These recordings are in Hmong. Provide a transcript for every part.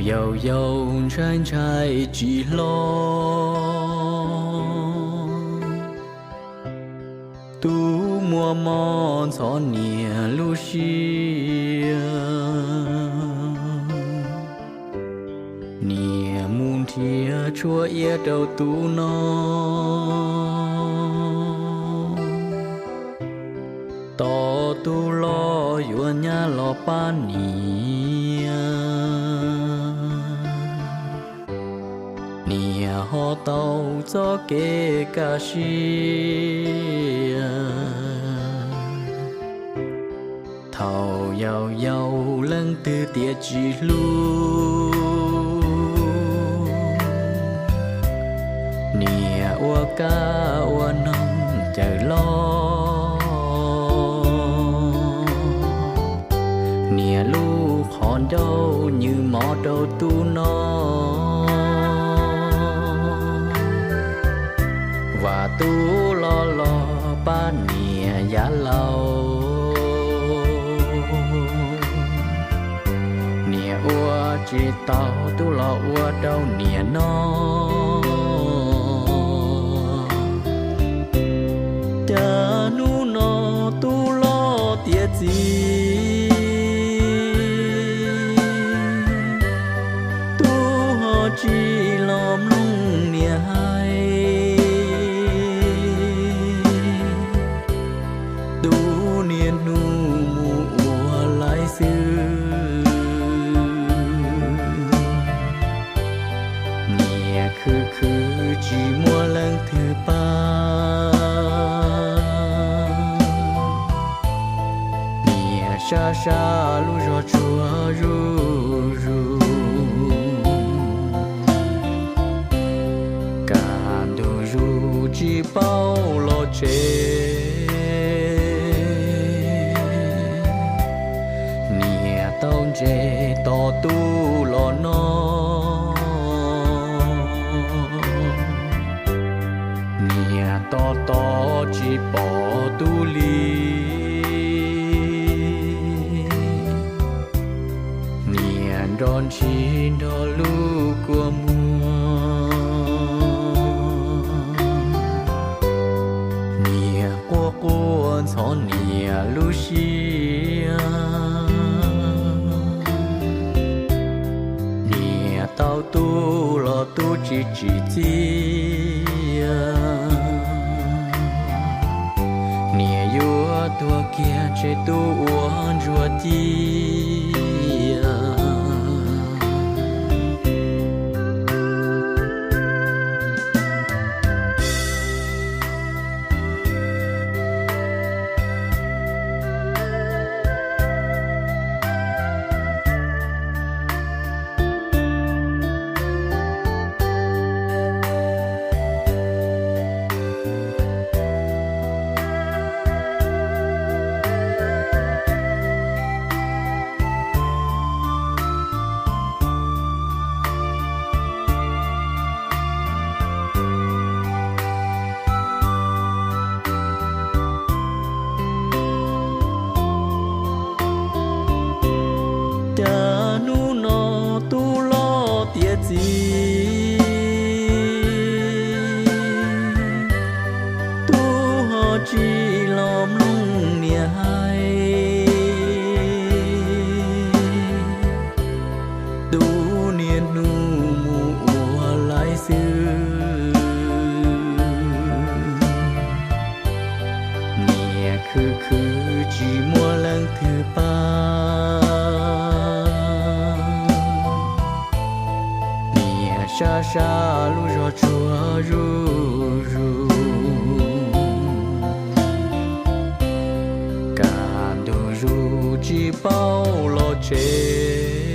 Yau yau ntshai ntshai tsis hlob, tub muaj mob ntxhov niam lub siab. Niam mus nrhiav tshuaj iab rau tub no, tos tub los yuav nyab los pab niam. Niam ho tau txoj kev kaj siab, thaum yau yau leej twg tias tsis hlub, niam ua kab ua noog cawm los. Niam lub qhov ncauj nyws mov rau tub no, vam tub los los pab niam yav laus. Niam ua tsis tau tub los ua rau niam noj. Cas hnub no tub los tiav txiv, tub ho tsis los mloog niam hais. Tub niaj hnub mus ua laib xwb, niam khwv khwv tsis muaj leej twg pab. Niam sab sab lub zog tsuag zuj zus, kaj ntug zus tsis paub los tsev. Niam tau ntses tos tub los noj, niam tos tos tsis pom tub li. Niam nrog ntshis nrog lub kua muag, niam quaj quaj ntxhov niam lub siab. Niam tau tub los tub tsis tsim txiaj, niam yuav tuag kiag tseg tub ua ntsuag ciaj. Cas hnub no tub los tiav txiv, tub ho tsis los mloog niam hais. Tub niaj hnub mus ua laib xwb, niam khwv khwv tsis muaj leej twg pab. Niam sab sab lub zog tsuag zuj zus, kaj ntug zus tsis paub los tsev.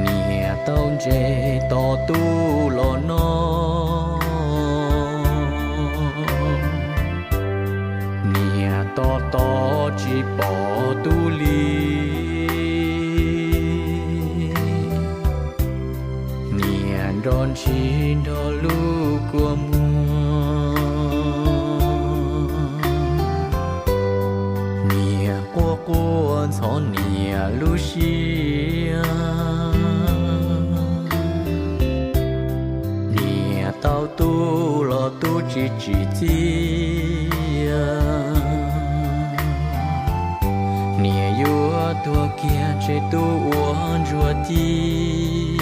Niam tau ntses tos tub los noj, niam tos tos tsis pom tub li. Niam nrog ntshis nrog lub kua muag, niam quaj quaj ntxhov niam Tub tsis tsim txiaj, niam yuav tuag kiag tseg tub ua ntsuag ciaj.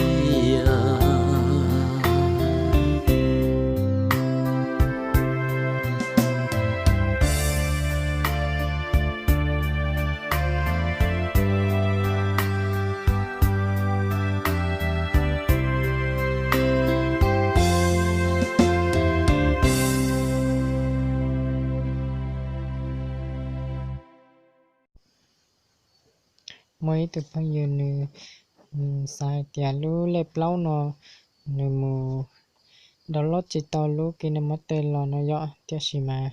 Muaj ib tug phooj ywg nws xav hais tias lub lej plaub no nws mus download tsis tau lub KineMaster los no yom, tiam sis mas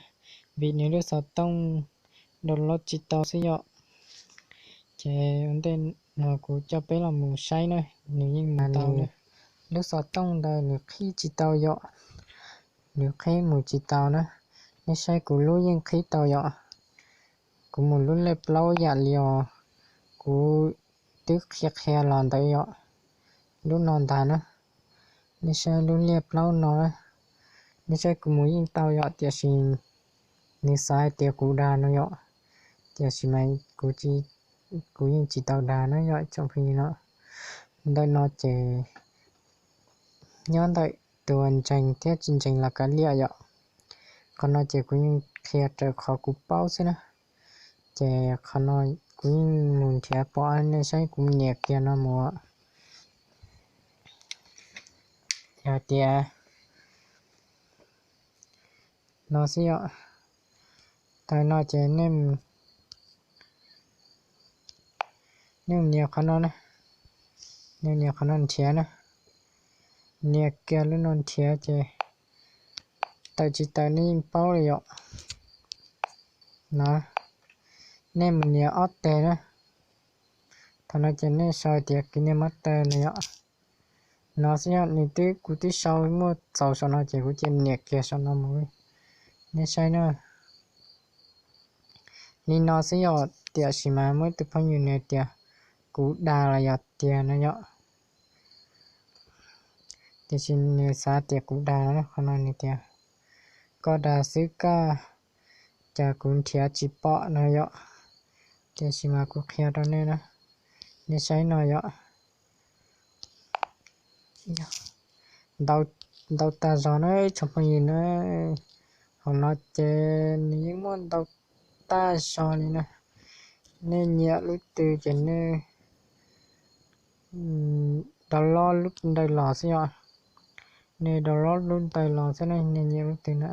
vim nws lub xov tooj download tsis tau xwb yom. Ces ua ntej no kuv coj peb los mus saib na, nws yeej mus tau na. Lub xov tooj ntawd nws qhib tsis tau yom, nws qhib mus tsis tau na. Nej saib kuv lub yeej qhib tau yom. Kuv mus lub lej plaub yam li os kuv twb qhia qhia los ntawd yom, lub no ntag na. Nej saib lub lej plaub no, nej saib kuv mus yeej tau yom, tiam sis nws xav hais tias kuv dag no yom, tiam sis mas kuv yeej tsis tau dag na yom tsoom phooj ywg no. Ntawm no ces nyob ntawm tus ntseeg thiab tsis ntseeg los kav liam yom. Qhov no ces kuv yeej qhia raws qhov kuv paub xwb na. Ces qhov no kuv yeej mus nrhiav pom, nej saib kuv nias kiag no mus. Yog tias no xwb yom. Thaum no ces nej nias qhov no na, nej nias qhov no nrhiav na, nias kiag lub no nrhiav ces tawm tsis tawm nej yeej paub li yom. No, nej mus nias ob teg na. Thaum no ces nej sau tias KineMaster no yom. No xwb yom, nws twb, kuv twb sau muaj txaus saum no ces kuv cia nias kiag saum no mus. Nej saib na, li no xwb yom, tiam sis mas muaj ib tug phooj ywg nws tias kuv dag los yog tiag no yom. Tiam sis nws xav tias kuv dag no, qhov no nws tias koj dag xwb koj, cas kuv nrhiav tsis pom no yom. Tiam sis mas kuv qhia rau nej na, nej saib no yom. Ntau, ntau tag zog na tsoom phooj ywg na. Hauv no ces nws yeej muaj ntau tag zog li na. Nej nyiam lub twg ces nej download lub ntawd los xwb yom. Nej download lub ntawd los xwb na, nej nyiam lub twg na.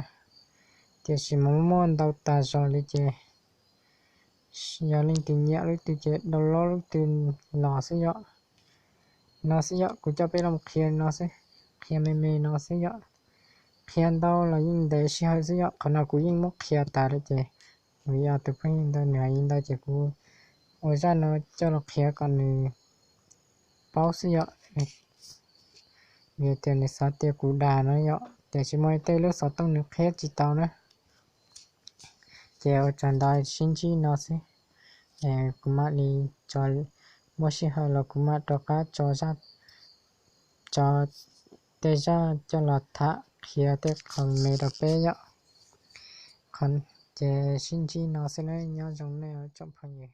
Tiam sis mas muaj ntau tag zog li ces yog leej twg nyiam lub twg ces download lub twg los xwb yom. No xwb yom, kuv coj peb los qhia no xwb, qhia me me no xwb yom. Qhia ntau los yeej ntev sij hawm xwb yom, qhov no kuv yeej muab qhia tas lawm ces vim yog tus phooj ywg ntawd nws hais li ntawd ces kuv ua zaj no coj los qhia kom nws paub xwb yom. Vim tias nws xav tias kuv dag no yom, tiam sis muaj tej lub xov tooj nws qhib tsis tau na. Ces ua tsaug ntau, sib ntsib no xwb. Kuv mam li tso, muaj sij hawm los kuv mam rov qab tso zaj, tso tej zaj coj los tham qhia tej qho me rau peb yom. Ces sib ntsib no xwb na, nyob zoo nej tsoom phooj ywg.